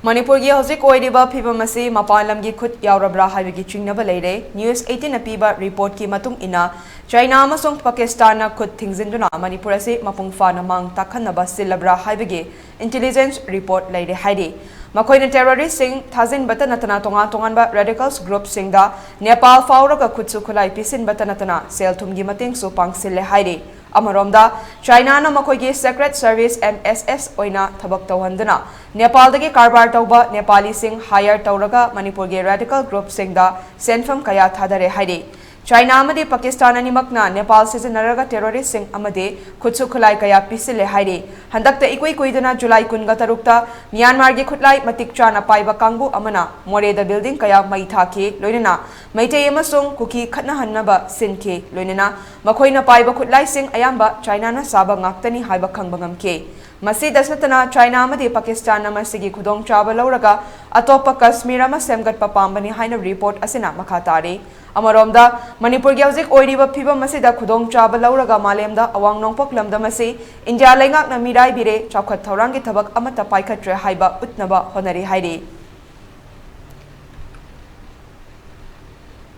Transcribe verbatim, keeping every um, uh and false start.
ꯃꯅꯤꯄꯨꯔꯒꯤ ꯍꯧꯖꯤꯛ ꯑꯣꯏꯔꯤꯕ ꯐꯤꯕꯝ ꯑꯁꯤ ꯃꯄꯥꯟ ꯂꯝꯒꯤ ꯈꯨꯠ ꯌꯥꯎꯔꯕ꯭ꯔꯥ ꯍꯥꯏꯕꯒꯤ ꯆꯤꯡꯅꯕ ꯂꯩꯔꯦ꯫ News eighteen ꯅ ꯄꯤꯕ ꯔꯤꯄꯣꯔꯠꯀꯤ ꯃꯇꯨꯡ ꯏꯟꯅ, ꯆꯥꯏꯅꯥ ꯑꯃꯁꯨꯡ ꯄꯥꯀꯤꯁꯇꯥꯟꯅ ꯈꯨꯠ ꯊꯤꯡꯖꯤꯟꯗꯨꯅ ꯃꯅꯤꯄꯨꯔ ꯑꯁꯤ ꯃꯄꯨꯡ ꯐꯥꯅ ꯃꯥꯡ ꯇꯥꯛꯍꯟꯅꯕ ꯁꯤꯜꯂꯕ꯭ꯔꯥ ꯍꯥꯏꯕꯒꯤ intelligence report ꯂꯩꯔꯦ ꯍꯥꯏꯔꯤ꯫ ꯃꯈꯣꯏꯅ terrorist ꯁꯤꯡ ꯊꯥꯖꯤꯟꯕꯇ ꯅꯠꯇꯅ ꯇꯣꯉꯥꯟ ꯇꯣꯉꯥꯟꯕ radicals group ꯁꯤꯡꯗ ꯅꯦꯄꯥꯜ ꯐꯥꯎꯔꯒ ꯈꯨꯠꯁꯨ ꯈꯨꯠꯂꯥꯏ ꯄꯤꯁꯤꯟꯕꯇ ꯅꯠꯇꯅ ꯁꯦꯜ ꯊꯨꯝꯒꯤ ꯃꯇꯦꯡꯁꯨ ꯄꯥꯡꯁꯤꯜꯂꯦ ꯍꯥꯏꯔꯤ꯫ ꯑꯃꯔꯣꯝꯗ, ꯆꯥꯏꯅꯥꯅ ꯃꯈꯣꯏꯒꯤ secret service M S S ꯑꯣꯏꯅ ꯊꯕꯛ ꯇꯧꯍꯟꯗꯨꯅ ꯅꯦꯄꯥꯜꯗꯒꯤ ꯀꯔꯕꯥꯔ ꯇꯧꯕ ꯅꯦꯄꯥꯂꯤꯁꯤꯡ hire ꯇꯧꯔꯒ ꯃꯅꯤꯄꯨꯔꯒꯤ radical group ꯁꯤꯡꯗ ꯁꯦꯟꯐꯝ ꯀꯌꯥ ꯊꯥꯗꯔꯦ ꯍꯥꯏꯔꯤ꯫ ꯆꯥꯏꯅꯥ ꯑꯃꯗꯤ ꯄꯥꯀꯤꯁꯇꯥꯟ ꯑꯅꯤꯃꯛꯅ ꯅꯦꯄꯥꯜ ꯁꯤꯖꯤꯟꯅꯔꯒ terrorist ꯁꯤꯡ ꯑꯃꯗꯤ ꯈꯨꯠꯁꯨ ꯈꯨꯠꯂꯥꯏ ꯀꯌꯥ ꯄꯤꯁꯤꯜꯂꯦ ꯍꯥꯏꯔꯤ꯫ ꯍꯟꯗꯛꯇ ꯏꯀꯨꯏ ꯀꯨꯏꯗꯅ ꯖꯨꯂꯥꯏ ꯀꯨꯟꯒ ꯇꯔꯨꯛꯇ ꯃ꯭ꯌꯥꯟꯃꯥꯔꯒꯤ ꯈꯨꯠꯂꯥꯏ ꯃꯇꯤꯛ ꯆꯥꯅ ꯄꯥꯏꯕ ꯀꯥꯡꯕꯨ ꯑꯃꯅ ꯃꯣꯔꯦꯗ building ꯀꯌꯥ ꯃꯩ ꯊꯥꯈꯤ, ꯂꯣꯏꯅꯅ ꯃꯩꯇꯩ ꯑꯃꯁꯨꯡ ꯀꯨꯀꯤ ꯈꯠꯅꯍꯟꯅꯕ ꯁꯤꯟꯈꯤ, ꯂꯣꯏꯅꯅ ꯃꯈꯣꯏꯅ ꯄꯥꯏꯕ ꯈꯨꯠꯂꯥꯏꯁꯤꯡ ꯑꯌꯥꯝꯕ ꯆꯥꯏꯅꯥꯅ ꯁꯥꯕ ꯉꯥꯛꯇꯅꯤ ꯍꯥꯏꯕ ꯈꯪꯕ ꯉꯝꯈꯤ꯫ ꯃꯁꯤꯗꯁꯨ ꯅꯠꯇꯅ, ꯆꯥꯏꯅꯥ ꯑꯃꯗꯤ ꯄꯥꯀꯤꯁꯇꯥꯟꯅ ꯃꯁꯤꯒꯤ ꯈꯨꯗꯣꯡꯆꯥꯕ ꯂꯧꯔꯒ ꯑꯇꯣꯞꯄ ꯀꯁꯃꯤꯔ ꯑꯃ ꯁꯦꯝꯒꯠꯄ ꯄꯥꯝꯕꯅꯤ ꯍꯥꯏꯅ ꯔꯤꯄꯣꯔꯠ ꯑꯁꯤꯅ ꯃꯈꯥ ꯇꯥꯔꯤ꯫ ꯑꯃꯔꯣꯝꯗ, ꯃꯅꯤꯄꯨꯔꯒꯤ ꯍꯧꯖꯤꯛ ꯑꯣꯏꯔꯤꯕ ꯐꯤꯕꯝ ꯑꯁꯤꯗ ꯈꯨꯗꯣꯡꯆꯥꯕ ꯂꯧꯔꯒ ꯃꯥꯂꯦꯝꯗ ꯑꯋꯥꯡ ꯅꯣꯡꯄꯣꯛ ꯂꯝꯗꯝ ꯑꯁꯤ ꯏꯟꯗꯤꯌꯥ ꯂꯩꯉꯥꯛꯅ ꯃꯤꯔꯥꯏꯕꯤꯔꯦ, ꯆꯥꯎꯈꯠ ꯊꯧꯔꯥꯡꯒꯤ ꯊꯕꯛ ꯑꯃꯠꯇ ꯄꯥꯏꯈꯠꯇ꯭ꯔꯦ ꯍꯥꯏꯕ ꯎꯠꯅꯕ ꯍꯣꯠꯅꯔꯤ ꯍꯥꯏꯔꯤ꯫